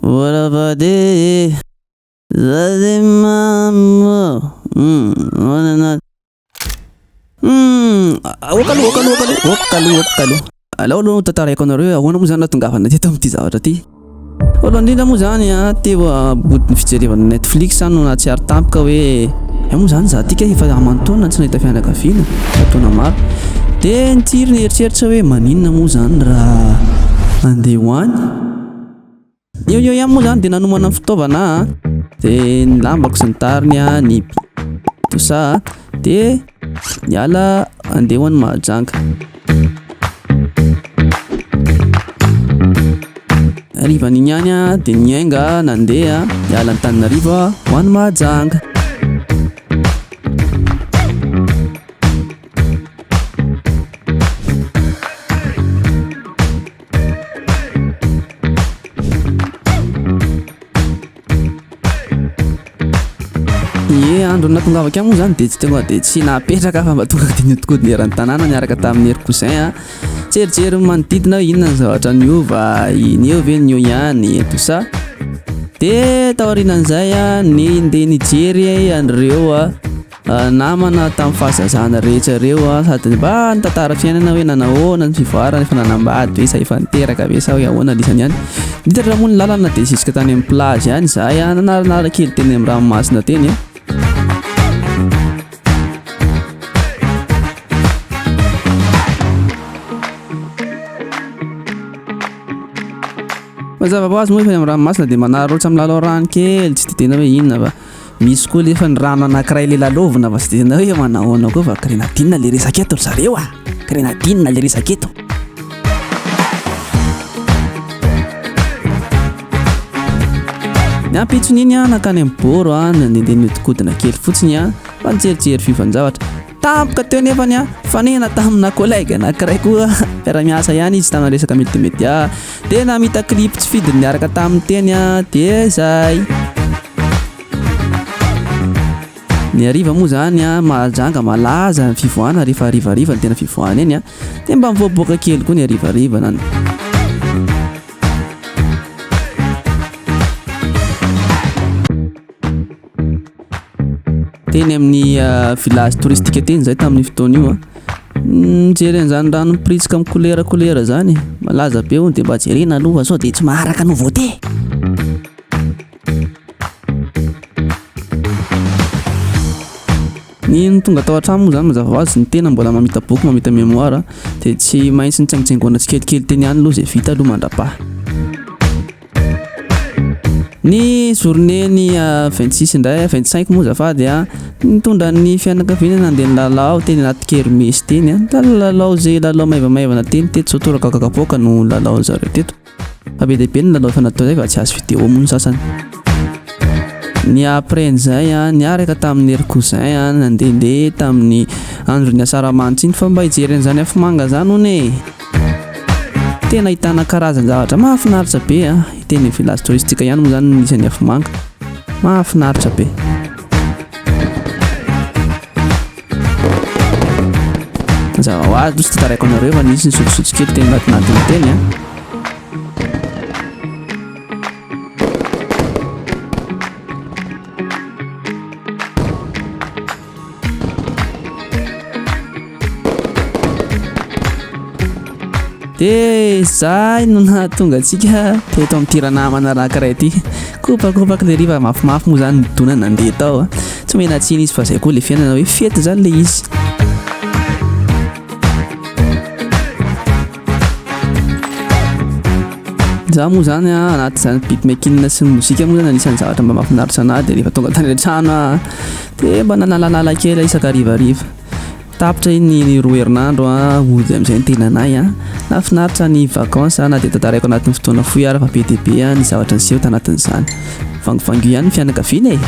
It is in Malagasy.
Vola-bade za de mamo manana Ok aloha ok aloha ok aloha ok aloha ok aloha. Alao aloha tantaraiko anareo hoe ahoana moa zany nahatongavana teto amin'ity zavatra ity. Voalohany indrindra moa zany an, teo ambodin'ny fijerevana Netflix aho no nahatsiaro tampoka hoe hay moa zany za ty kay efa aman-taona tsy nahita fianakaviana, efa taona maro. Dia nitsiry ny eritreritra hoe maninona moa zany raha handeha ho any. Eo eo ihany moa zany dia nanomana ny fitaovana aho an, dia ny lambako sy ny tariny an, ny tout ça an, dia niala handeha ho any Mahajanga. Harivan'iny ihany aho dia niainga nandeha niala Antananarivo aho ho any Mahajanga. Ie, andro natongavako ihany moa zany dia tsy tonga dia tsy napetraka fa mba tonga dia nihodinkodina eran'ny tanàna niaraka tamin'ny ry cousin a. Nijerijery ny manodidina hoe inona ny zavatra niova, ny eo ve ny eo ihany et tout ça. Dia taorianan'izay a, nandeha nijery an'ireo a. Namana tamin'ny fahazazana rehetra ireo a, sady mba nitantara fiainana hoe nanahoana ny fivoarana, efa nanambady ve sa efa niteraka ve sa hoe ahoana lisany ihany. Nitatra moa ny lalana dia jusque tany amin'ny plage any izahay a, nanaranara kely teny amin'ny ranomasina teny a. Mazava ho azy moa efa any amin'ny ranomasina dia manararaotra milalao rano kely, tsy dia tena hoe inona fa. Misy koa nefa ny rano anankiray le lalaovina fa tsy de tena hoe manahoana koa fa grenadine le resaka eto ry zareo a! Grenadine le resaka eto. Ny ampitson'iny aho nankany amin'ny bord a, nandehandeha nihodinkodina kely fotsiny aho fa nijerijery fiovan-javatra. Tampoka teo nefany aho nifanena tamina collègue anankiray koa mpiara-miasa ihany izy tamina resaka multimedia dia namita clip tsy fidiny niaraka taminy teny aho dia izay. Ny hariva moa zany a, Mahajanga malaza ny fivoahana rehefa harivariva ny tena fivoahana eny a, dia mba mivoaboaka kely koa ny harivariva zany. Teny amin'ny village touristique teny zay tamin'io fotoana io a, nijery an'izany rano miporitsika mikolera kolera zany, malaza be hono dia mba jerena aloha fa sao dia tsy maharaka nouveauté. Ny ny tonga tao an-trano moa zany mazava ho azy ny tena mbola mamita boky mamita mémoire dia tsy maintsy nitsaingotsaingoana tsikelikely teny ihany aloha izay vita aloha mandrapaha. Ny journée ny 26 indray, 25 moa azafady a, nitondra ny fianakaviana nandeha nilalao teny anaty kermesy teny a, nilalao izay lalao maivamaivana teny teto izao toraka kapoaka no nilalaon'ny zareo teto. Fa be dia be ny lalao efa natao izay fa tsy azo vidéo moa ny sasany. Ny après an'izay an, niaraka tamin'ny ry cousin an, nandehandeha tamin'ny andron'ny asaramanitra iny fa mba hijery an'izany afomanga izany hono e. Tena ahitana karazan-javatra mahafinaritra be an, teny amin'ny village touristique ihany moa izany no nisy an'ny afomanga. Mahafinaritra be. Mazava ho azy aloha tsy tantaraiko anareo fa nisy nisotrosotra kely teny anatinatiny teny an. Dia izay no nahatonga antsika teto amin'ity ranamana anankiray ity. Kopakopaky le riva mafimafy moa zany nidona nandeha tao a. Tsy omena tsiny izy fa zay koa le fiainana hoe fety zany le izy. Za moa zany a anaty zany beatmaking sy ny mozika moa zany anisan'ny zavatra mba mahafinaritra anahy dia rehefa tonga tany an-trano aho dia mba nanalanala kely isan-karivariva. Tapitra iny ny roa herinandro a, hody amin'izay ny tenanay a. Nahafinaritra ny vacances na dia tantaraiko anatin'ny fotoana fohy ary fa be dia be ny zavatra niseho tanatin'izany. Vangivangio ihany ny fianakaviana e!